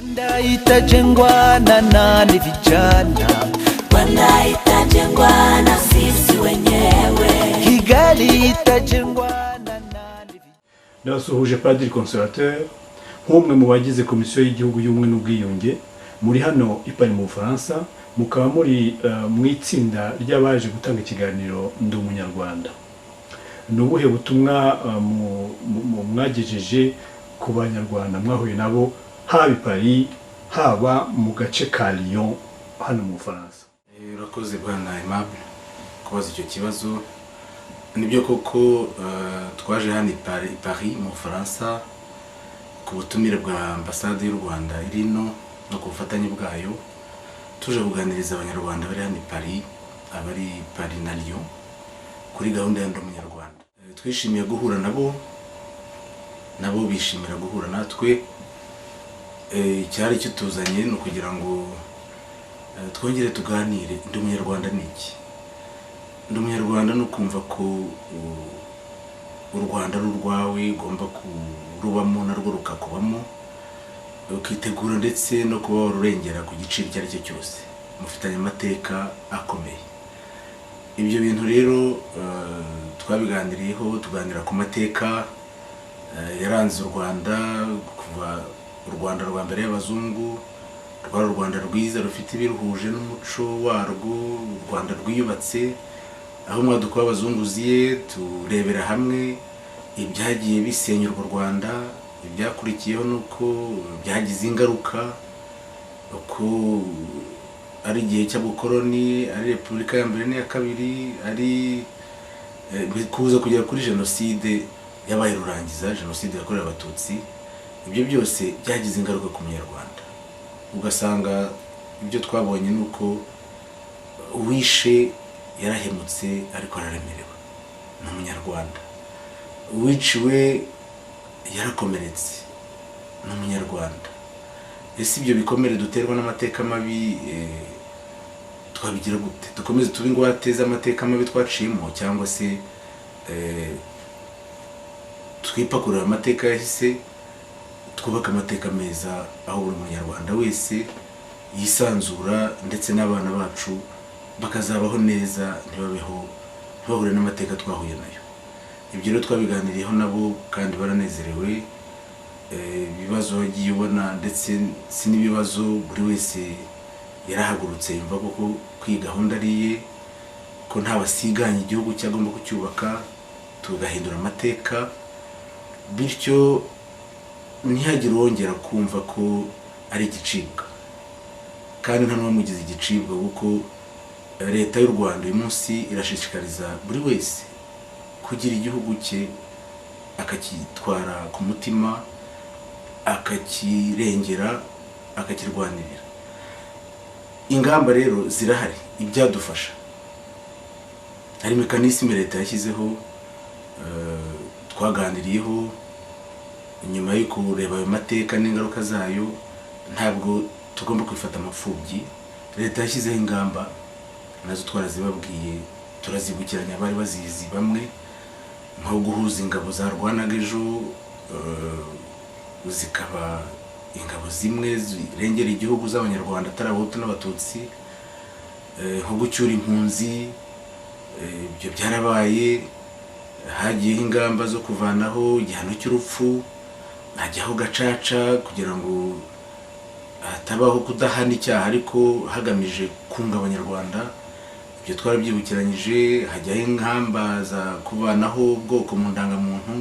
Rwanda itajengwa na nani vijana? Rwanda itajengwa na sisi wenyewe. Kigali itajengwa na nani vijana? Ndabasuhuje, Padiri Consolateur, nk'umwe mu bagize Komisiyo y'Igihugu y'Ubumwe n'Ubwiyunge. Muri hano i Paris mu Bufaransa, mukaba muri mu itsinda ry'abaje gutanga ikiganiro Ndi Umunyarwanda. Ni ubuhe butumwa mwagejeje ku Banyarwanda mwahuye nabo, haba i Paris, haba mu gace ka Lyon hano mu Bufaransa? Urakoze bwana Aimable kubaza icyo kibazo. Nibyo koko, twaje hano i Paris mu Bufaransa ku butumire bwa Ambasade y'u Rwanda iri ino no ku bufatanye bwayo, tuje kuganiriza Abanyarwanda bari hano i Paris, abari i Paris na Lyon, kuri gahunda ya Ndi Umunyarwanda. Twishimiye guhura nabo, nabo bishimira guhura natwe. Icyari kituzanye ni ukugira ngo twongere tuganire. Ndi Umunyarwanda ni iki? Ndi Umunyarwanda ni ukumva ko u Rwanda ari urwawe, ugomba kurubamo narwo rukakubamo, ukitegura ndetse no kuba warurengera ku giciro icyo ari cyo cyose. Mufitanye amateka akomeye. Ibyo bintu rero twabiganiriyeho, tuganira ku mateka yaranze u Rwanda kuva u Rwanda rwa mbere y'abazungu. Rwari u Rwanda rwiza rufite ibiruhuje n'umuco warwo, u Rwanda rwiyubatse aho umwaduko w'abazungu uziye. Turebera hamwe ibyagiye bisenya urwo Rwanda, ibyakurikiyeho nuko byagize ingaruka, uko ari igihe cy'ubukoroni, ari Repubulika ya mbere n'iya kabiri, ari kuza kugera kuri jenoside yabaye rurangiza, jenoside yakorewe Abatutsi. Ibyo byose byagize ingaruka ku Munyarwanda. Ugasanga ibyo twabonye ni uko uwishe yarahemutse ariko araremerewe, ni Umunyarwanda. Uwiciwe yarakomeretse, ni Umunyarwanda. Ese ibyo bikomere duterwa n'amateka mabi twabigira gute? Dukomeze tube ingwate z'amateka mabi twaciyemo, cyangwa se twipakurura amateka yahise, twubake amateka meza aho buri Munyarwanda wese yisanzura, ndetse n'abana bacu bakazabaho neza, ntibabeho, ntibahure n'amateka twahuye nayo? Ibyo rero twabiganiriyeho nabo kandi baranezerewe. Ibibazo wagiye ubona, ndetse si n'ibibazo, buri wese yarahagurutse yumva koko ko iyi gahunda ari iye, ko nta wasiganye igihugu cye, agomba kucyubaka, tugahindura amateka, bityo ntihagire uwongera kumva ko ari igicibwa, kandi nta n'uwamugize igicibwa, kuko Leta y'u Rwanda uyu munsi irashishikariza buri wese kugira igihugu cye, akakitwara ku mutima, akakirengera, akakirwanirira. Ingamba rero zirahari, ibyadufasha hari mécanisme leta yashyizeho, twaganiriyeho nyuma yo kureba ayo mateka n'ingaruka zayo. Ntabwo tugomba kwifata amapfubyi. Leta yashyizeho ingamba, nazo twarazibabwiye, turazibukiranya abari bazizi bamwe, nko guhuza ingabo zarwanaga ejo, zikaba ingabo zimwe zirengera igihugu z'Abanyarwanda, atari Abahutu n'Abatutsi, nko gucyura impunzi. Ibyo byarabaye. Hagiyeho ingamba zo kuvanaho igihano cy'urupfu, hajyaho Gacaca kugira ngo hatabaho kudahana icyaha ariko hagamije kunga Abanyarwanda. Ibyo twarabyibukiranyije. Hajyaho ingamba za kuvanaho ubwoko mu ndangamuntu,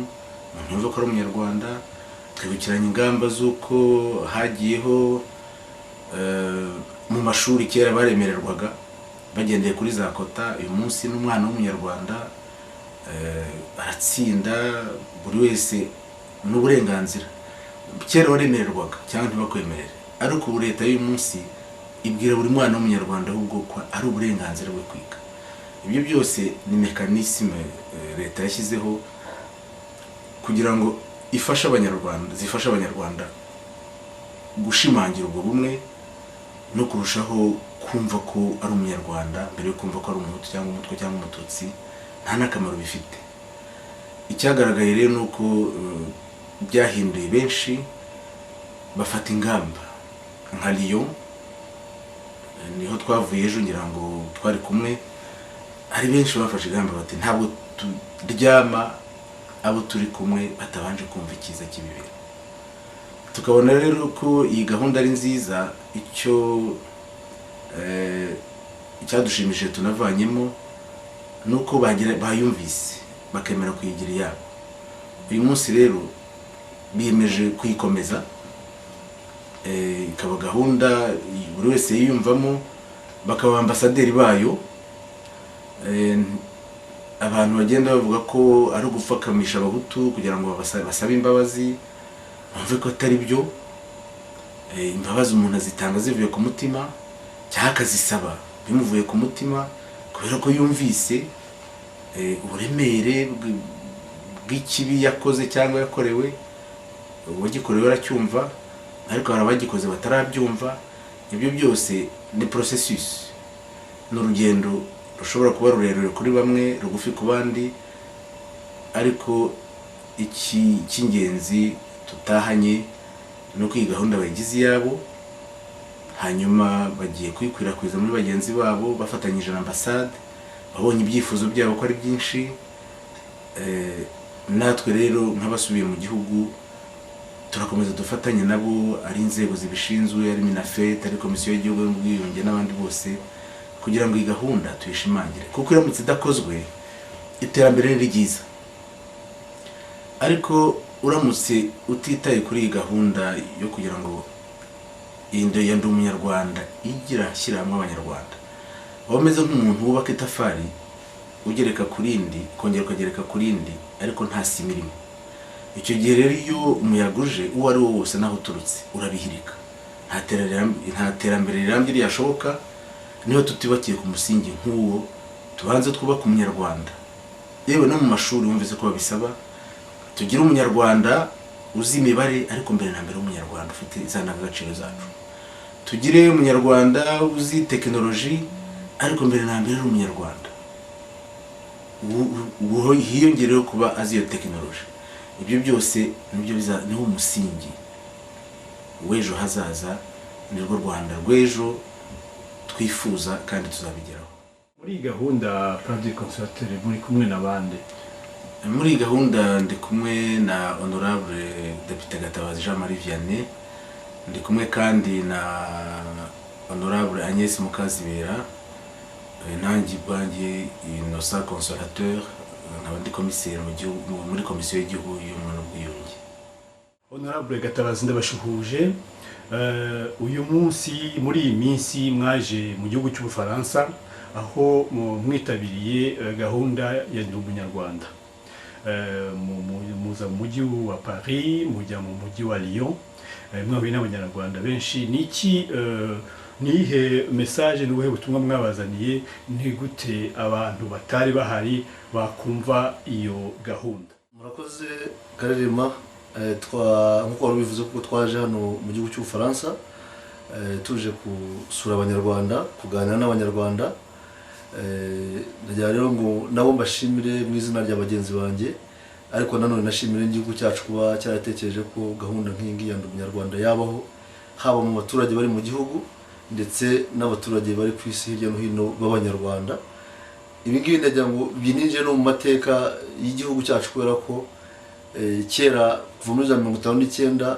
umuntu yumva ko ari Umunyarwanda. Twibukiranya ingamba z'uko hagiyeho mu mashuri, kera baremererwaga bagendeye kuri za quota, uyu munsi n'umwana w'Umunyarwanda aratsinda, buri wese n'uburenganzira. Kera waremererwaga cyangwa ntibakwemerere, ariko ubu leta y'uyu munsi ibwira buri mwana w'Umunyarwanda ahubwo ko ari uburenganzira bwe kwiga. Ibyo byose ni mécanisme leta yashyizeho kugira ngo ifashe Abanyarwanda, zifashe Abanyarwanda gushimangira ubwo bumwe no kurushaho kumva ko ari Umunyarwanda mbere yo kumva ko ari Umuhutu cyangwa Umutwa cyangwa Umututsi, nta n'akamaro bifite. Icyagaragaye rero ni uko byahinduye benshi, bafata ingamba. nka Lyon, niho twavuye ejo, ngira ngo twari kumwe, hari benshi bafashe ingamba bati ntabwo turyama abo turi kumwe batabanje kumva icyiza cy'ibi bintu. Tukabona rero ko iyi gahunda ari nziza. Icyo icyadushimishije tunavanyemo ni uko bayumvise bakemera kuyigira iyabo. Uyu munsi rero biyemeje kuyikomeza, ikaba gahunda buri wese yiyumvamo, bakaba ambasaderi bayo. Abantu bagenda bavuga ko ari ugupfakamisha Abahutu kugira ngo basabe imbabazi, bumve ko atari byo. Imbabazi umuntu azitanga zivuye ku mutima cyangwa akazisaba bimuvuye ku mutima, kubera ko yumvise uburemere bw'ikibi yakoze cyangwa yakorewe. Uwagikorewe aracyumva, ariko hari abagikoze batarabyumva. Ibyo byose ni processus, ni urugendo rushobora kuba rurerure kuri bamwe, rugufi ku bandi, ariko iki cy'ingenzi tutahanye ni uko iyi gahunda bayigize iyabo, hanyuma bagiye kuyikwirakwiza muri bagenzi babo bafatanyije na ambasade. Babonye ibyifuzo byabo ko ari byinshi. Natwe rero nk'abasubiye mu gihugu turakomeza dufatanye nabo, ari inzego zibishinzwe, ari MINAFFET, ari Komisiyo y'Igihugu y'Ubwiyunge n'abandi bose, kugira ngo iyi gahunda tuyishimangire, kuko iramutse idakozwe, iterambere ni ryiza, ariko uramutse utitaye kuri iyi gahunda yo kugira ngo iyi ya Ndi Umunyarwanda igira shyira hamwe Abanyarwanda, waba umeze nk'umuntu wubaka itafari ugereka ku rindi, ukongera ukagereka ku rindi, ariko nta sima irimo. Icyo gihe rero iyo umuyaga uje, uwo ari wo wose naho uturutse, urabihirika. Nta terambere rirambye ryashoboka niba tutibakiye ku musingi nk'uwo. Tubanze twubake Umunyarwanda. Yewe no mu mashuri wumvise ko babisaba, tugire Umunyarwanda uzi imibare, ariko mbere na mbere Umunyarwanda ufite za ndangagaciro zacu. Tugire Umunyarwanda uzi tekinoloji, ariko mbere na mbere ari Umunyarwanda, hiyongereho kuba azi iyo tekinoloji. Ibyo byose nibyo niho umusingi w'ejo hazaza, nirwo Rwanda rw'ejo twifuza kandi tuzabigeraho. Muri iyi gahunda, Padiri Consolateur, muri kumwe na bande? Muri iyi gahunda ndi kumwe na Honorable Depite Gatabazi Jean Marie Vianney, ndi kumwe kandi na Honorable Agnès Mukazibera, nanjye ubwanjye Innocent Consolateur, nkaba ndi komiseri mu gihugu muri Komisiyo y'Igihugu y'Ubumwe n'Ubwiyunge. Honorable Gatabazi, ndabashuhuje. Uyu munsi, muri iyi minsi mwaje mu gihugu cy'Ubufaransa, aho mwitabiriye gahunda ya Ndi Umunyarwanda. Muza mu mujyi wa Paris, mujya mu mujyi wa Lyon, mwahuye n'Abanyarwanda benshi. Ni iki, ni iyihe message, ni ubuhe butumwa mwabazaniye? Ni gute abantu batari bahari bakumva iyo gahunda? Murakoze, Karerema. Nk'uko wari ubivuze kuko twaje hano mu gihugu cy'Ubufaransa, tuje gusura Abanyarwanda, kuganira n'Abanyarwanda. Ndagira rero ngo nabo mbashimire mu izina rya bagenzi banjye, ariko nanone nashimire n'igihugu cyacu kuba cyaratekereje ko gahunda nk'iyi ngiyi ya Ndi Umunyarwanda yabaho, haba mu baturage bari mu gihugu ndetse n'abaturage bari ku isi hirya no hino b'Abanyarwanda. Ibi ngibi ndagira ngo bininjire no mu mateka y'igihugu cyacu, kubera ko kera, kuva muri za 59,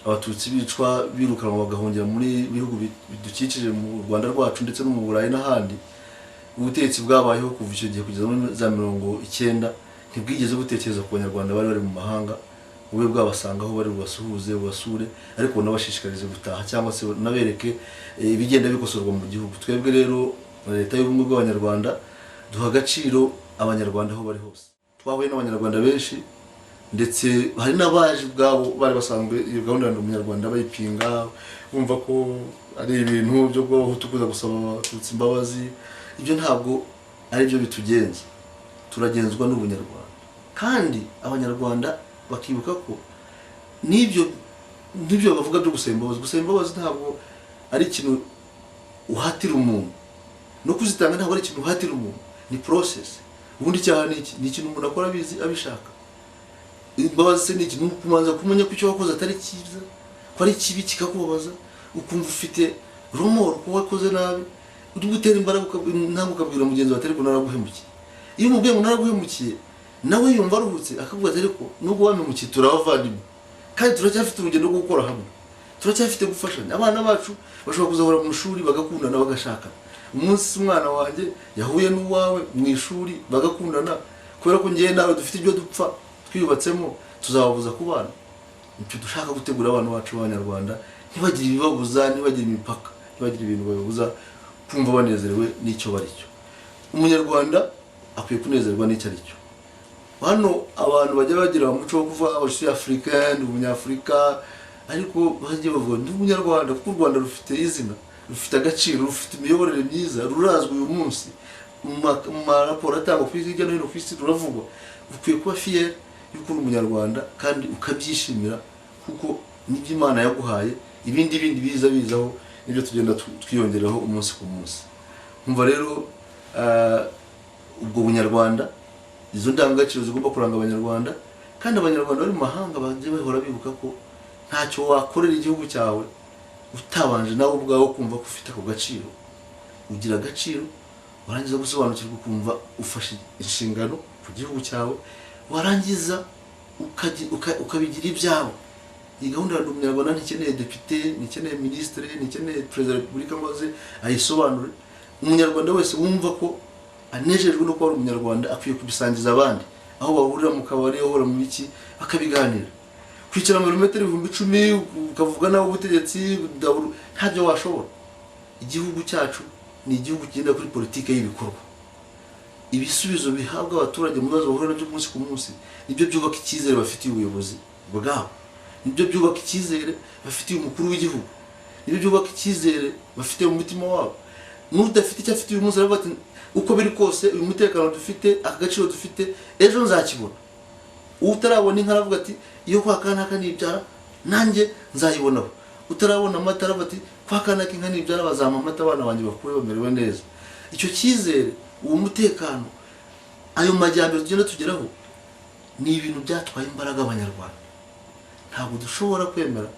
Abatutsi bicwa, birukanwa, bagahungira muri bihugu bidukikije mu Rwanda rwacu ndetse no mu Burayi n'ahandi, ubutegetsi bwabayeho kuva icyo gihe kugeza muri za 90 ntibwigeze butekereza ku Banyarwanda bari bari mu mahanga, bube bwabasanga aho bari, bubasuhuze, bubasure, ariko bunabashishikarize gutaha cyangwa se nabereke ibigenda bikosorwa mu gihugu. Twebwe rero, Leta y'Ubumwe bw'Abanyarwanda, duha agaciro Abanyarwanda aho bari hose. Twahuye n'Abanyarwanda benshi, ndetse hari n'abaje ubwabo bari basanzwe iyo gahunda ya Ndi Umunyarwanda bayipinga, bumva ko ari ibintu byo kuba Abahutu kuza gusaba Abatutsi imbabazi. Ibyo ntabwo ari byo bitugenza. Turagenzwa n'ubunyarwanda, kandi Abanyarwanda bakibuka ko n'ibyo bavuga byo gusaba imbabazi, gusaba imbabazi ntabwo ari ikintu uhatira umuntu, no kuzitanga ntabwo ari ikintu uhatira umuntu, ni process. Ubundi icyaha ni iki? Ni ikintu umuntu akora abizi, abishaka. Imbabazi se ni ikintu kubanza kumenya ko icyo wakoze atari cyiza, ko ari kibi, kikakubabaza. Ukumva ufite remords ko wakoze nabi, uri gutera imbaraga ntabwo ukabwira mugenzi wawe, ariko naraguhemukiye. Iyo umubwiye ngo naraguhemukiye, nawe yumva aruhutse, akavuga ati ariko nubwo wampemukiye turabavandimwe, kandi turacyafite urugendo rwo gukora hamwe, turacyafite gufashanya. Abana bacu bashobora kuzahora mu ishuri bagakundana, bagashakana. Umunsi umwana wanjye yahuye n'uwawe mu ishuri bagakundana, kubera ko ngewe nawe dufite ibyo dupfa twiyubatsemo, tuzababuza kubana? Icyo dushaka gutegura abana bacu b'Abanyarwanda, ntibagire ibibabuza, ntibagire imipaka, ntibagire ibintu bababuza kumva banezerewe n'icyo bari cyo. Umunyarwanda akwiye kunezerwa n'icyo ari cyo. Hano abantu bajya bagira umuco wo kuvuga ngo je suis africain, ndi umunyafurika, ariko bajye bavuga ndi umunyarwanda, kuko u Rwanda rufite izina, rufite agaciro, rufite imiyoborere myiza, rurazwi uyu munsi mu maraporo atangwa ku isi, hirya no hino ku isi ruravugwa. Ukwiye kuba fier y'uko uri umunyarwanda kandi ukabyishimira, kuko nibyo Imana yaguhaye. Ibindi bindi biza bizaho nibyo tugenda twiyongeraho umunsi ku munsi. Nkumva rero ubwo bunyarwanda, izo ndangagaciro zigomba kuranga Abanyarwanda. Kandi Abanyarwanda bari mu mahanga bajye bahora bibuka ko ntacyo wakorera igihugu cyawe utabanje nawe ubwawe kumva ko ufite ako gaciro. Ugira agaciro warangiza gusobanukirwa, ukumva ufashe inshingano ku gihugu cyawe, warangiza ukabigira ibyawe. Iyi gahunda ya Ndi Umunyarwanda ntikeneye depite, ntikeneye minisitiri, ntikeneye perezida wa repubulika ngo aze ayisobanure. Umunyarwanda wese wumva ko anejejwe no kuba ari umunyarwanda akwiye kubisangiza abandi, aho bahurira mu kabari, aho bahurira mu biki, bakabiganira. Kwicara mu birometero 10,000 ukavuga nawe ubutegetsi ntabyo washobora. Igihugu cyacu ni igihugu kigenda kuri politike y'ibikorwa. Ibisubizo bihabwa abaturage mu bibazo bahura nabyo umunsi ku munsi nibyo byubaka icyizere bafitiye ubuyobozi bwabo, nibyo byubaka icyizere bafitiye umukuru w'igihugu, nibyo byubaka icyizere bafite mu mutima wabo. N'udafite icyo afite uyu munsi aravuga ati uko biri kose uyu mutekano dufite, aka gaciro dufite, ejo nzakibona. Utarabona inka aravuga ati iyo kwa kanaka nibyara nanjye nzayibonaho. Utarabona amata aravuga ati kwa kanaka inka nibyara bazampa amata, abana banjye bakure bamerewe neza. Icyo cyizere, uwo mutekano, ayo majyambere tugenda tugeraho ni ibintu byatwaye imbaraga Abanyarwanda. Ntabwo dushobora kwemera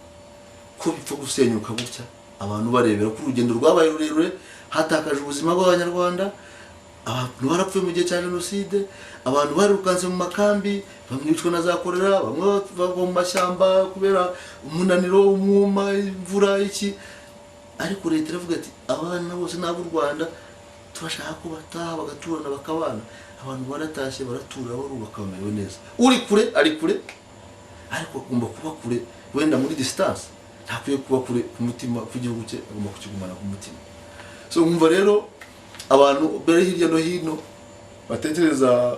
ko bipfa gusenyuka gutya abantu barebera, ko urugendo rwabaye rurerure, hatakaje ubuzima bw'Abanyarwanda, abantu barapfuye mu gihe cya jenoside, abantu barirukanse mu makambi, bamwe bicwa na za korera, bamwe bagwa mu mashyamba kubera umunaniro, umwuma, imvura, iki. Ariko leta iravuga ati abana bose ni ab'u Rwanda, tubashaka ko bataha bagaturana, bakabana. Abantu baratashye, baratura, barubaka, bamerewe neza. Uri kure ari kure, ariko agomba kuba kure wenda muri distance, ntakwiye kuba kure ku mutima, ku gihugu cye agomba kukigumana ku mutima. So nkumva rero abantu bari hirya no hino batekereza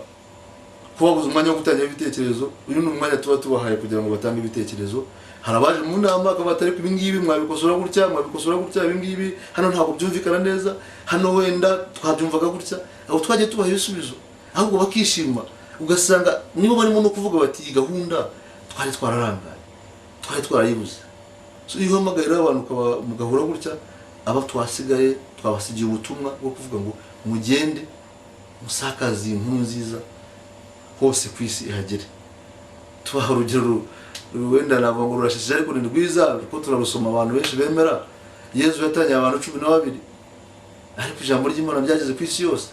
kubabuza umwanya wo gutangira ibitekerezo, uyu ni umwanya tuba tubahaye kugira ngo batange ibitekerezo. Hari abaje mu nama akaba atari ibi ngibi mwabikosora gutya, mwabikosora gutya, ibi ngibi hano ntabwo byumvikana neza, hano wenda twabyumvaga gutya. Aho twagiye tubaha ibisubizo ahubwo bakishima, ugasanga nibo barimo no kuvuga bati iyi gahunda twari twararangaye, twari twarayibuze. So iyo uhamagaye rero abantu mugahura gutya, aba twasigaye twabasigiye ubutumwa bwo kuvuga ngo mugende musakaze iyi nkuru nziza hose ku isi ihagere. Tubaha urugero wenda navuga ngo rurashishije, ariko ni rwiza kuko turarusoma abantu benshi bemera. Yezu yatangiye abantu 12, ariko ijambo ry'Imana ryageze ku isi yose.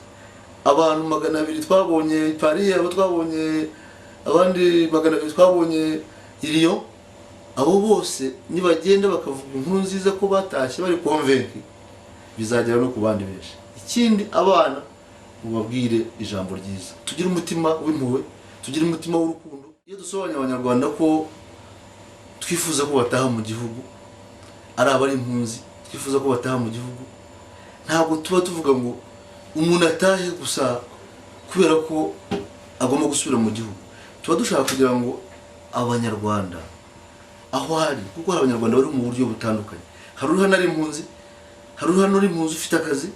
Abantu 200 twabonye i Paris, abo twabonye abandi 200 twabonye i Lyon, abo bose nibagenda bakavuga inkuru nziza ko batashye bari convaincus, bizagera no ku bandi benshi. Ikindi, abana mubabwire ijambo ryiza, tugire umutima w'impuhwe, tugire umutima w'urukundo. Iyo dusobanuriye Abanyarwanda ko twifuza ko bataha mu gihugu, ari abari impunzi twifuza ko bataha mu gihugu, ntabwo tuba tuvuga ngo umuntu atahe gusa kubera ko agomba gusubira mu gihugu. Tuba dushaka kugira ngo Abanyarwanda aho ari, kuko hari Abanyarwanda bari mu buryo butandukanye. Hari uri hano ari impunzi, hari uri hano uri impunzi ufite akazi,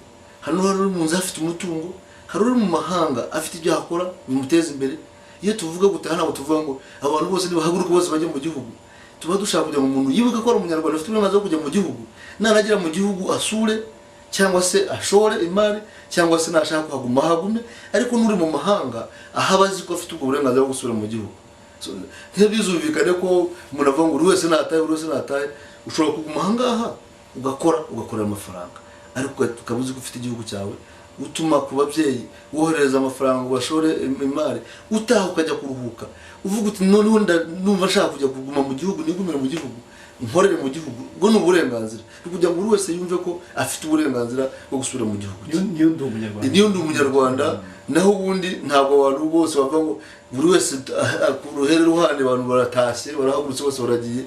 hari uri hano uri impunzi afite umutungo, hari uri mu mahanga afite ibyo akora bimuteza imbere. Iyo tuvuga gutaha ntabwo tuvuga ngo abantu bose nibahaguruke bose bajye mu gihugu. Tuba dushaka kugira ngo umuntu yibuke ko ari umunyarwanda ufite uburenganzira bwo kujya mu gihugu, nanagera mu gihugu asure cyangwa se ashore imari, cyangwa se nashaka kuhaguma ahagume, ariko n'uri mu mahanga aho aba azi ko afite ubwo burenganzira bwo gusubira mu gihugu. Ntibizumvikane ko umuntu avuga ngo buri wese natahe, buri wese natahe. Ushobora kuguma aha ngaha ugakora, ugakorera amafaranga, ariko ukaba uzi ko ufite igihugu cyawe, utuma ku babyeyi, wohereza amafaranga ngo bashore imari, utaha ukajya kuruhuka uvuga uti noneho numva nshaka kujya kuguma mu gihugu, nigumire mu gihugu, nkorere mu gihugu. Ubwo ni uburenganzira, ni kugira ngo buri wese yumve ko afite uburenganzira bwo gusubira mu gihugu cye. Niyo ndi umunyarwanda. Niyo ndi umunyarwanda. Naho ubundi ntabwo abantu bose bavuga ngo buri wese ku ruhere ruhande abantu baratashye, barahagurutse bose baragiye.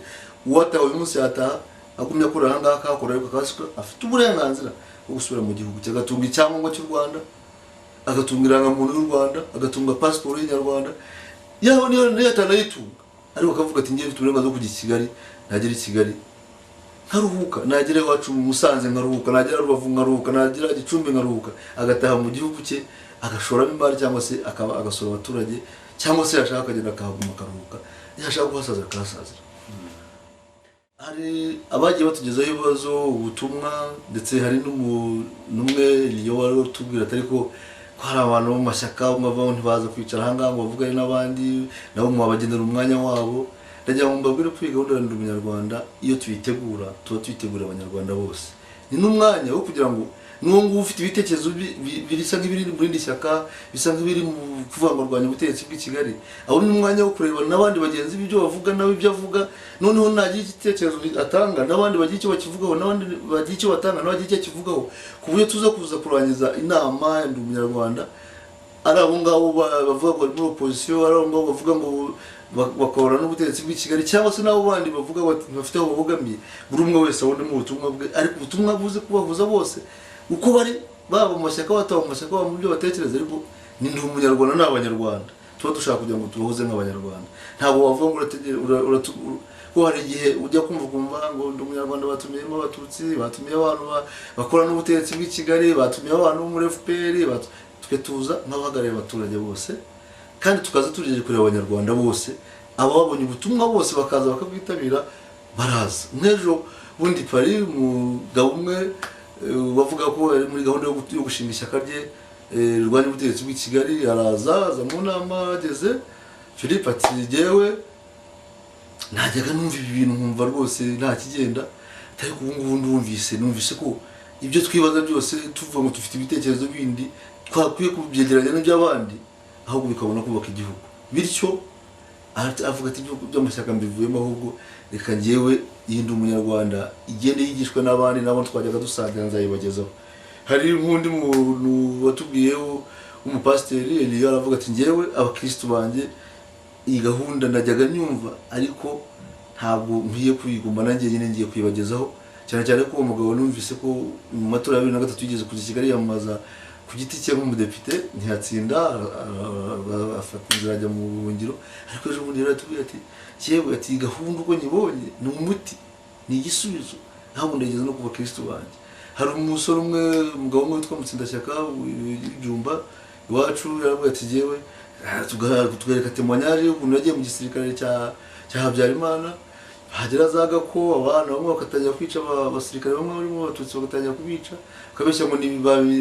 Uwataha uyu munsi yataha agumye akorera aha ngaha, akahakora, ariko akahasuka, afite uburenganzira bwo gusubira mu gihugu cye, agatunga icyangombwa cy'u Rwanda, agatunga irangamuntu y'u Rwanda, agatunga pasiporo y'inyarwanda, yaba niyo atanayitunga, ariko akavuga ati ngiye mfite uburenganzira bwo kujya i Kigali, nagera i Kigali nkaruhuka, nagera iwacu mu Musanze nkaruhuka, nagera Rubavu nkaruhuka, nagera Gicumbi nkaruhuka, agataha mu gihugu cye agashoramo imari, cyangwa se akaba agasura abaturage, cyangwa se yashaka akagenda akahaguma akaruhuka, yashaka kuhasazira akahasazira. Hari abagiye batugezaho ibibazo, ubutumwa, ndetse hari n'umwe iyo wari utubwira atari ko hari abantu bo mu mashyaka umwe avamo ntibaza kwicara aha ngaha ngo bavugane n'abandi, nabo mwabagenera umwanya wabo. Ndagira ngo mbabwire ko iyi gahunda ya Ndi Umunyarwanda iyo tuyitegura tuba tuyitegurira Abanyarwanda bose. Ni n'umwanya wo kugira ngo n'uwo nguwo ufite ibitekerezo bisa nk'ibiri mu rindi shyaka, bisa nk'ibiri mu kuvuga ngo arwanya ubutegetsi bw'i Kigali, aho ni umwanya wo kureba n'abandi bagenzi be ibyo bavuga, nawe ibyo avuga, noneho nagira igitekerezo atanga n'abandi bagira icyo bakivugaho, n'abandi bagira icyo batanga, n'abagira icyo akivugaho, ku buryo tuza kuza kurangiza inama ya Ndi Umunyarwanda ari abo ngabo bavuga ngo bari muri opposition, ari abo ngabo bavuga ngo bakora n'ubutegetsi bw'i Kigali, cyangwa se n'abo bandi bavuga bati bafite aho babogamiye, buri umwe wese abonemo ubutumwa bwe, ariko ubutumwa buze kubahuza bose uko bari, baba mu mashyaka, bataba mu mashyaka, baba mu byo batekereza, ariko ni Ndi Umunyarwanda, ni Abanyarwanda tuba dushaka kugira ngo tubahuze nk'Abanyarwanda. Ntabwo wavuga ngo ko hari igihe ujya kumva ukumva ngo Ndi Umunyarwanda batumiyemo Abatutsi, batumiye abantu bakora n'ubutegetsi bw'i Kigali, batumiye abantu bo muri FPR, twe tuza nk'abahagarariye abaturage bose, kandi tukaza tugejeje kureba Abanyarwanda bose, ababonye ubutumwa bose bakaza bakabwitabira, baraza. Nk'ejo bundi Paris, umugabo umwe bavuga ko ari muri gahunda yo gushinga ishyaka rye rirwanya ubutegetsi bw'i Kigali, araza, aza mu nama, ageze Philippe ati jyewe najyaga numva ibi bintu nkumva rwose nta kigenda, ariko ubu ngubu numvise ko ibyo twibaza byose tuvuga ngo dufite ibitekerezo bindi twakwiye kubyegeranya n'iby'abandi, ahubwo bikabona kubaka igihugu. Bityo avuga ati by'amashyaka mbivuyemo, ahubwo reka njyewe iyi Ndi Umunyarwanda igende yigishwe n'abandi, nabo twajyaga dusangira nzayibagezaho. Hari nk'undi muntu watubwiyeho w'umupasiteri Eliyo, aravuga ati njyewe abakirisitu banjye iyi gahunda najyaga nyumva, ariko ntabwo nkwiye kuyiguma nanjye nyine ngiye kuyibagezaho, cyane cyane ko uwo mugabo numvise ko mu matora ya 2003 yigeze kuza i Kigali yamamaza ku giti cye nk'umudepite, ntiyatsinda, afata inzira ajya mu buhungiro. Ariko ejo bundi yaratubwiye ati yewe, ati iyi gahunda uko nyibonye ni umuti, ni igisubizo, ntabwo ndageza no ku bakirisitu banjye. Hari umusore umwe, umugabo umwe witwa Mutsindashyaka w'Ibyumba iwacu, yaravuga ati yewe, tugereka témoignage y'ukuntu yagiye mu gisirikare cya Habyarimana, hagera zaga ko abana bamwe bakatangira kwica abasirikare bamwe barimo Abatutsi, bagatangira kubica, bakabeshya ngo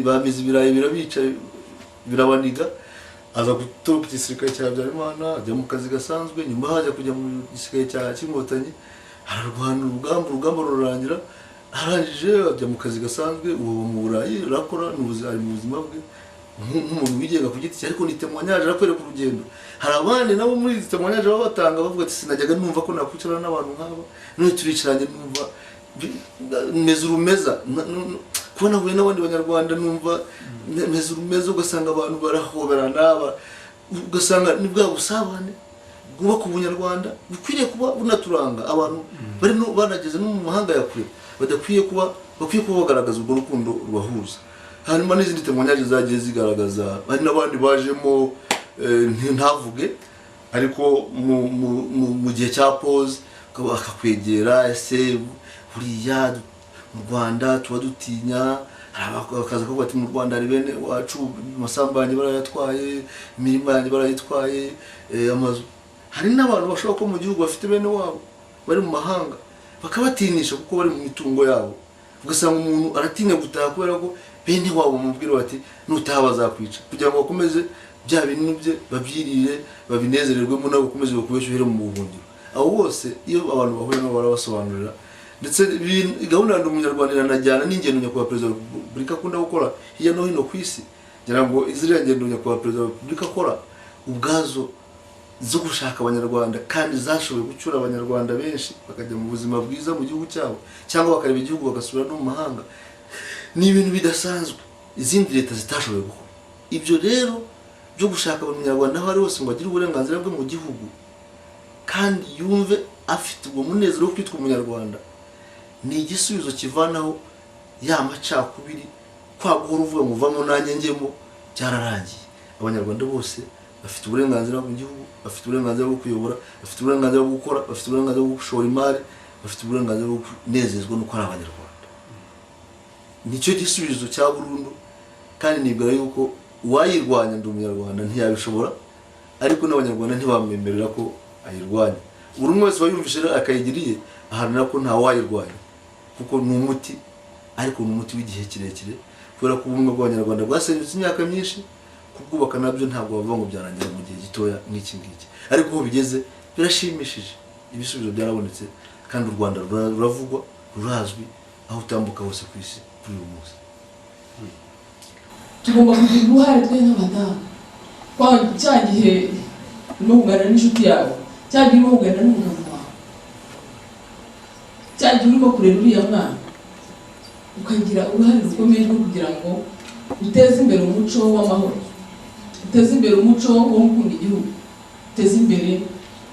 bamize ibirayi birabica birabaniga. Aza gutoroka igisirikare cya Habyarimana ajya mu kazi gasanzwe, nyuma hajya kujya mu gisirikare cya cy'Inkotanyi, ararwana urugamba rurangira, arangije ajya mu kazi gasanzwe, ubu mu Burayi arakora, ari mu buzima bwe nk'umuntu wigenga ku giti cye, ariko ni témoignage arakwereka urugendo. Hari abandi nabo muri izi témoignage baba batanga bavuga ati sinajyaga numva ko nakwicarana n'abantu nk'aba, none turicaranye numva meze urumeza, kuba nahuye n'abandi Banyarwanda numva meze urumeza, ugasanga abantu barahoberana, ugasanga ni bwa busabane bwubaka ubunyarwanda bukwiriye kuba bunaturanga. Abantu bari banageze no mu mahanga ya kure badakwiye kuba, bakwiye kuba bagaragaza urwo rukundo rubahuza. Hanyuma n'izindi témoignage zagiye zigaragaza, hari n'abandi bajemo ntavuge, ariko mu gihe cya pause akakwegera, ese buriya mu Rwanda tuba dutinya, bakaza kuvuga ati mu Rwanda hari bene wacu amasambu yanjye barayatwaye, imirima yanjye barayitwaye, amazu. Hari n'abantu bashobora kuba mu gihugu bafite bene wabo bari mu mahanga bakabatinyisha kuko bari mu mitungo yabo, ugasanga umuntu aratinya gutaha kubera ko bene wabo bamubwira bati nutaha bazakwica, kugira ngo bakomeze bya bintu bye babyirire babinezererwemo, nabo bakomeze bakubeshe uhere mu buhungiro. Abo bose iyo abantu bahuye nabo barabasobanurira. Ndetse gahunda ya Ndi Umunyarwanda iranajyana n'ingendo nyakubahwa Perezida wa Repubulika akunda gukora hirya no hino ku isi. Ngira ngo ziriya ngendo nyakubahwa Perezida wa Repubulika akora ubwazo zo gushaka Abanyarwanda, kandi zashoboye gucyura Abanyarwanda benshi bakajya mu buzima bwiza mu gihugu cyabo, cyangwa bakareba igihugu bagasubira no mu mahanga, ni ibintu bidasanzwe izindi leta zitashoboye gukora. Ibyo rero byo gushaka Abanyarwanda aho ari hose ngo agire uburenganzira bwe mu gihugu kandi yumve afite ubwo munezero wo kwitwa Umunyarwanda, ni igisubizo kivanaho ya macakubiri, kwa guhora uvuga ngo uvamo nanjye njyemo, byararangiye. Abanyarwanda bose bafite uburenganzira mu gihugu, bafite uburenganzira bwo kuyobora, bafite uburenganzira bwo gukora, bafite uburenganzira bwo gushora imari, bafite uburenganzira bwo kunezezwa n'uko ari Abanyarwanda. Nicyo gisubizo cya burundu, kandi nibwira yuko uwayirwanya Ndi Umunyarwanda ntiyabishobora, ariko n'Abanyarwanda ntibamwemerera ko ayirwanya. Buri umwe wese wayumvise rero akayigiriye aharanira ko nta wayirwanya, kuko ni umuti, ariko ni umuti w'igihe kirekire, kubera ko ubumwe bw'Abanyarwanda bwasenyutse imyaka myinshi, kubwubaka nabyo ntabwo bavuga ngo byarangira mu gihe gitoya nk'iki ngiki. Ariko aho bigeze birashimishije, ibisubizo byarabonetse, kandi u Rwanda ruravugwa, rurazwi aho utambuka hose ku isi kuri uyu munsi. Tugomba kugira uruhare twe nk'abadamu, cya gihe urimo kuganira n'inshuti yawe, cya gihe urimo kuganira n'umugabo wawe, cya gihe urimo kurera uriya mwana, ukagira uruhare rukomeye rwo kugira ngo uteze imbere umuco w'amahoro, uteze imbere umuco wo gukunda igihugu, uteze imbere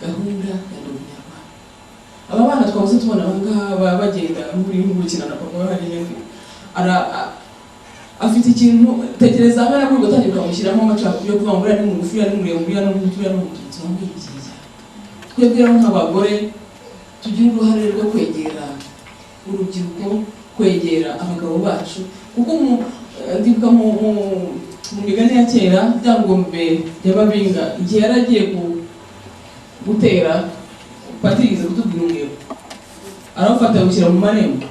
gahunda ya Ndi Umunyarwanda. Aba bana twahoze tubona aba ngaba bagenda muri gukina na papa hariya, afite ikintu tekereza angana kuri gutangira ukamushyiramo amacakubiri yo kuvuga ngo uriya ni mugufi, uriya ni muremure, uriya ni umuhutu, uriya ni umututsi, wamwigiye cyane. Twebwe rero nk'abagore tugira uruhare rwo kwegera urubyiruko, kwegera abagabo bacu, kuko ndibuka mu migani ya kera Ryangombe y'Ababinga, igihe yari agiye gutera, patiri yigeze kutubwira umwebo arawufata awushyira mu marembo,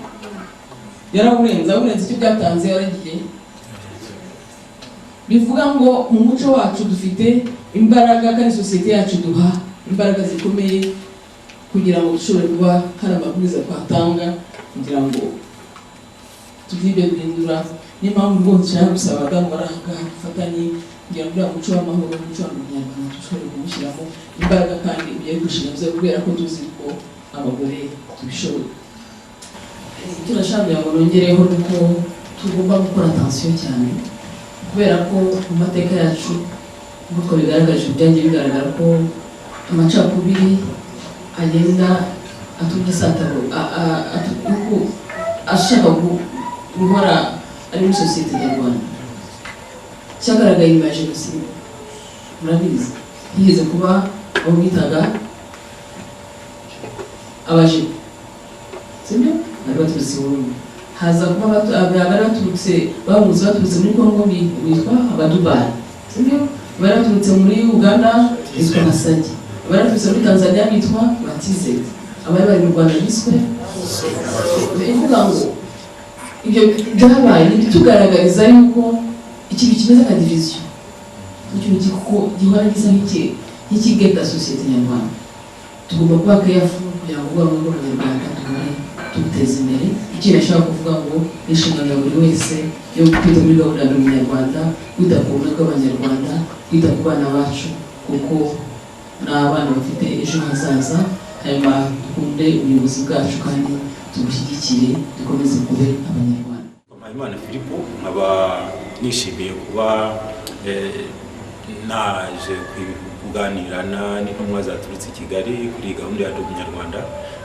yarawurenze, awurenze icyo byatanze yaragiye. Bivuga ngo mu muco wacu dufite imbaraga, kandi sosiyete yacu duha imbaraga zikomeye kugira ngo dushobore kuba hari amabwiriza twatanga kugira ngo tugire ibyo duhindura. Niyo mpamvu rwose nshaka gusaba abadamu bari aha ngaha dufatanye kugira ngo uriya muco w'amahoro, umuco wa Munyarwanda dushobore kuwushyiramo imbaraga kandi ugere ku nshingano zawo, kubera ko tuzi ko abagore tubishoboye. Icyo nashaka kugira ngo nongereho ni uko tugomba gukora attention cyane, kubera ko mu mateka yacu nk'uko bigaragaje byagiye bigaragara ko amacakubiri agenda atuma isataro ashaka guhora ari muri sosiyete nyarwanda. Cyagaragaye nyuma ya jenoside, murabizi, higeze kuba abo bitaga abajipo, sibyo, bari baturutse i Burundi, haza kuba abari baturutse bahunze baturutse muri Kongo bitwa Abadubayi, sibyo, abari baturutse muri Uganda bitwa Basajya, abari baturutse muri Tanzania bitwa Batizeti, abari bari mu Rwanda biswe. Bivuga ngo ibyo byabaye ntibitugaragariza yuko ikintu kimeze nka division, ikintu gihora gisa nk'ikigeta sosiyete nyarwanda. Tugomba kuba careful kugira ngo ubwoko bw'Abanyarwanda duhore tubuteza imbere. Icyo nashaka kuvuga ngo ni inshingano ya buri wese yo kwita muri gahunda ya Ndi Umunyarwanda, kwita ku bumwe bw'Abanyarwanda, kwita ku bana bacu, kuko ni abana bafite ejo hazaza. Hanyuma dukunde ubuyobozi bwacu kandi tubushyigikire, dukomeze kube Abanyarwanda. Mpayimana Philippe, nkaba nishimiye kuba naje kuganira n'intumwa zaturutse i Kigali kuri iyi gahunda ya Ndi Umunyarwanda.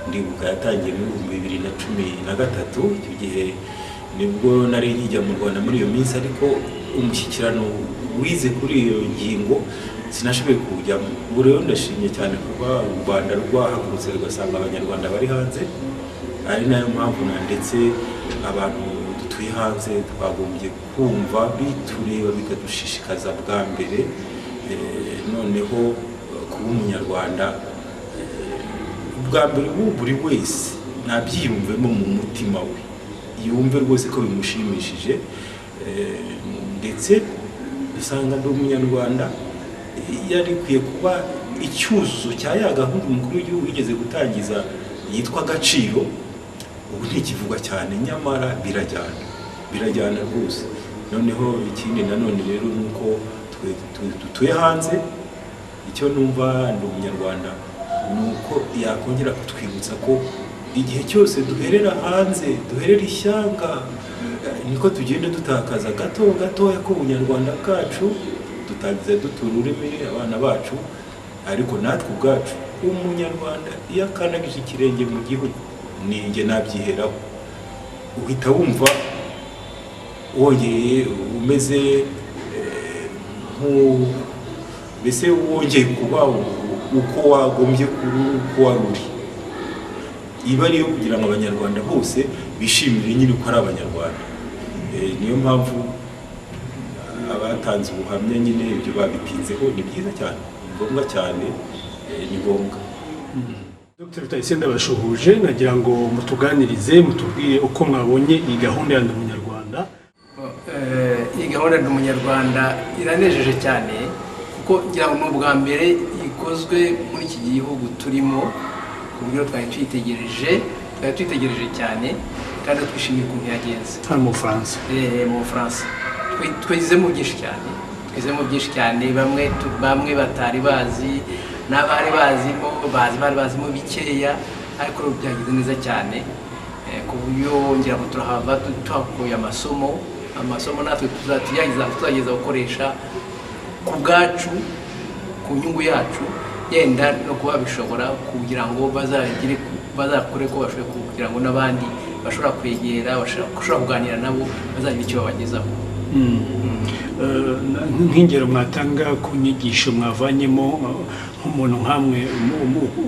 Ndibuka yatangiye muri 2013, icyo gihe nibwo nari nkijya mu Rwanda muri iyo minsi, ariko umushyikirano wize kuri iyo ngingo sinashoboye kuwujyamo. Ubu rero ndashimye cyane kuba u Rwanda rwahagurutse rugasanga Abanyarwanda bari hanze, ari nayo mpamvu na ndetse abantu dutuye hanze twagombye kumva bitureba bikadushishikaza bwa mbere. Noneho kuba Umunyarwanda bwa mbere, ubu buri wese nabyiyumvemo mu mutima we, yumve rwose ko bimushimishije. Ndetse usanga Ndi Umunyarwanda yari ikwiye kuba icyuzuzo cya ya gahunda umukuru w'igihugu yigeze gutangiza yitwa Agaciro. Ubu ntikivugwa cyane, nyamara birajyana, birajyana rwose. Noneho ikindi nanone rero ni uko twe dutuye hanze, icyo numva Ndi Umunyarwanda ni uko yakongera kutwibutsa ko igihe cyose duherera hanze, duherera ishyanga, niko tugenda dutakaza gato gatoya ko ubunyarwanda bwacu. Dutangiza dutura ururimi abana bacu, ariko natwe ubwacu, umunyarwanda iyo akandagije ikirenge mu gihugu, ninjye nabyiheraho, uhita wumva wongeye umeze mbese wongeye kuba uko wagombye kuba, uko wari uri. Iba ariyo kugira ngo abanyarwanda bose bishimire nyine ko ari abanyarwanda. Niyo mpamvu abatanze ubuhamya nyine ibyo babitinzeho. Ni byiza cyane, ni ngombwa cyane, ni ngombwa. Dr Rutayisire, ndabashuhuje. Nagira ngo mutuganirize, mutubwire uko mwabonye iyi gahunda ya Ndi Umunyarwanda. Iyi gahunda Ndi Umunyarwanda iranejeje cyane, kuko ngira ngo ni ubwa mbere ikozwe muri iki gihugu turimo, ku buryo twari tuyitegereje cyane, kandi twishimiye ukuntu yagenze. Hano mu Bufaransa. Mu Bufaransa twizemo byinshi cyane, twizemo byinshi cyane. Bamwe batari bazi n'abari bazimo bazi, bari bazimo bikeya, ariko byagenze neza cyane, ku buryo ngira ngo turahava tuhakuye amasomo natwe tuzageza gukoresha ku bwacu, ku nyungu yacu, yenda no kuba bishobora kugira ngo bazagire, bazakore ko bashoboye, kugira ngo n'abandi bashobora kwegera, bashobora kuganira nabo, bazagira icyo babagezaho. Nk'ingero mwatanga ku nyigisho mwavanyemo, nk'umuntu nkamwe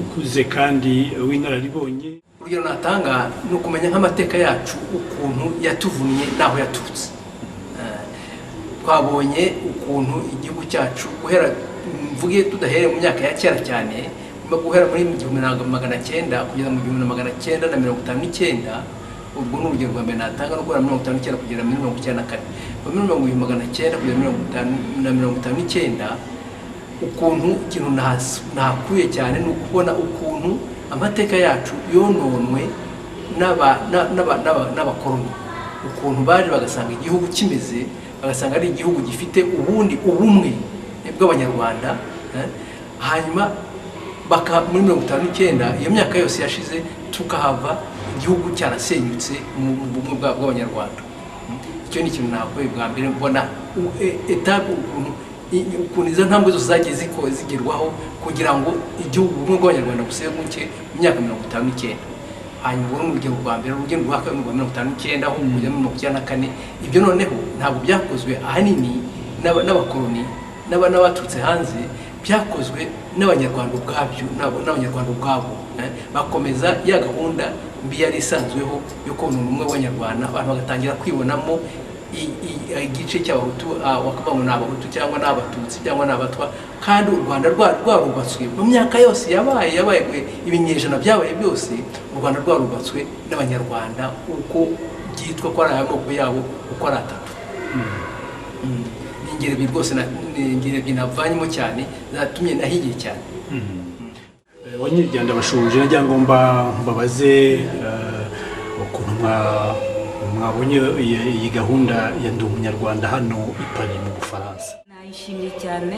ukuze kandi w'inararibonye? Urugero natanga ni ukumenya nk'amateka yacu, ukuntu yatuvunnye n'aho yaturutse. Twabonye ukuntu igihugu cyacu, guhera, mvuge tudahereye mu myaka ya kera cyane, guhera muri 1900 kugeza mu 1959. Ubwo ni urugero rwa mbere natanga, no guhera muri 59 kugera muri 94, kuva muri 1900 kugera muri 1959. Ukuntu ikintu nahakuye cyane ni ukubona ukuntu amateka yacu yononwe n'abakoloni, ukuntu baje bagasanga igihugu kimeze, bagasanga ari igihugu gifite ubundi ubumwe bw'abanyarwanda, hanyuma baka muri 59, iyo myaka yose yashize, tukahava igihugu cyarasenyutse mu bumwe bw'abanyarwanda. Icyo ni ikintu nahakuye bwa mbere. Mbona étape, ukuntu izo ntambwe zose zagiye zigerwaho kugira ngo igihugu, ubumwe bw'abanyarwanda busenyuke mu myaka 59. Hanyuma ubwo ni urugero rwa mbere. Urugero rwa kabiri, rwa 59 aho kujya muri 94, ibyo noneho ntabwo byakozwe ahanini n'abakoloni n'abaturutse hanze, byakozwe n'abanyarwanda ubwabyo, n'abanyarwanda ubwabo, bakomeza ya gahunda mbi yari isanzweho yo konona ubumwe bw'abanyarwanda. Abantu bagatangira kwibonamo igice cy'abahutu, bakavuga ngo ni abahutu cyangwa ni abatutsi cyangwa ni abatwa, kandi u Rwanda rwarubatswe mu myaka yose yabaye ibinyejana byabaye byose, u Rwanda rwarubatswe n'abanyarwanda uko byitwa ko ari amoko yabo uko ari atatu. Ni ingero ebyiri rwose, ni ingero ebyiri navanyemo cyane, zatumye nahigiye cyane. Wanyirya, ndabashuhuje. Nagira ngo mbabaze ukuntu mwabonye iyi gahunda ya Ndi Umunyarwanda hano i Paris mu Bufaransa. Nayishimye cyane.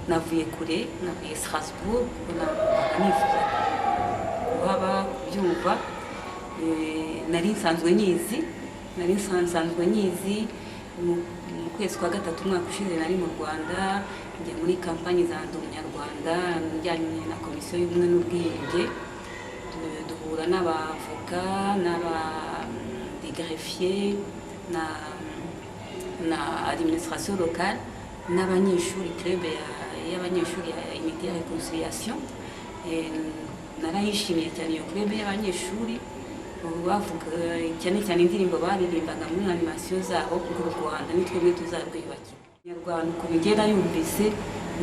Navuye kure, navuye Strasbourg, kuko numvaga nifuza kuhaba kubyumva. Nari nsanzwe nyizi, nari nsanzwe nyizi. Mu kwezi kwa gatatu umwaka ushize nari mu Rwanda, njya muri kampani za Ndi Umunyarwanda njyanye na Komisiyo y'Ubumwe n'Ubwiyunge. Duhura n'abavoka n'aba des greffiers na administration locale n'abanyeshuri, club y'abanyeshuri ya unité ya réconciliation. Narayishimiye cyane iyo club y'abanyeshuri. Ubu bavuga cyane cyane indirimbo baririmbaga muri animation zabo, ngo u Rwanda ni twebwe tuzarwiyubakira. Nyarwanda ukuntu igenda yumvise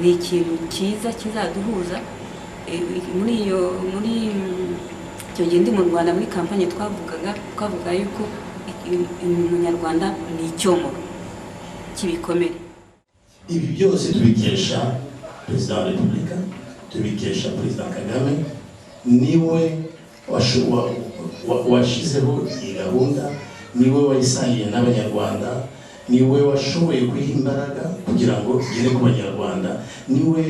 ni ikintu cyiza kizaduhuza. Muri icyo gihe ndi mu Rwanda muri kampanye, twavuga yuko umunyarwanda ni icyomoro cy'ibikomere. Ibi byose tubikesha Perezida wa Repubulika, tubikesha Perezida Kagame, niwe. Washyizeho iyi gahunda, niwe wayisangiye n'Abanyarwanda, niwe washoboye kuyiha imbaraga kugira ngo igere ku Banyarwanda, niwe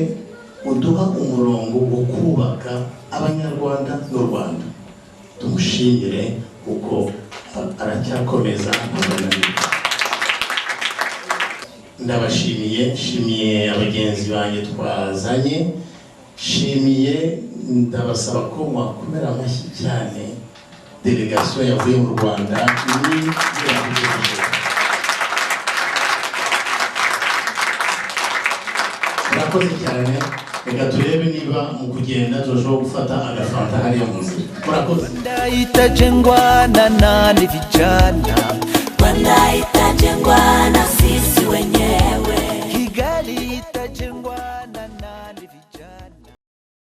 uduha umurongo wo kubaka Abanyarwanda n'u Rwanda. Tumushimire kuko aracyakomeza, ntabwo. Ndabashimiye, nshimiye abagenzi banjye twazanye, nshimiye, ndabasaba ko mwakomera amashyi cyane délégation yavuye mu Rwanda. Ni murakoze cyane. Reka turebe niba mu kugenda turashobora gufata agafanta hariya mu nzira. Murakoze. Rwanda itajengwa na nani? Vijana. Rwanda itajengwa na sisi wenyewe.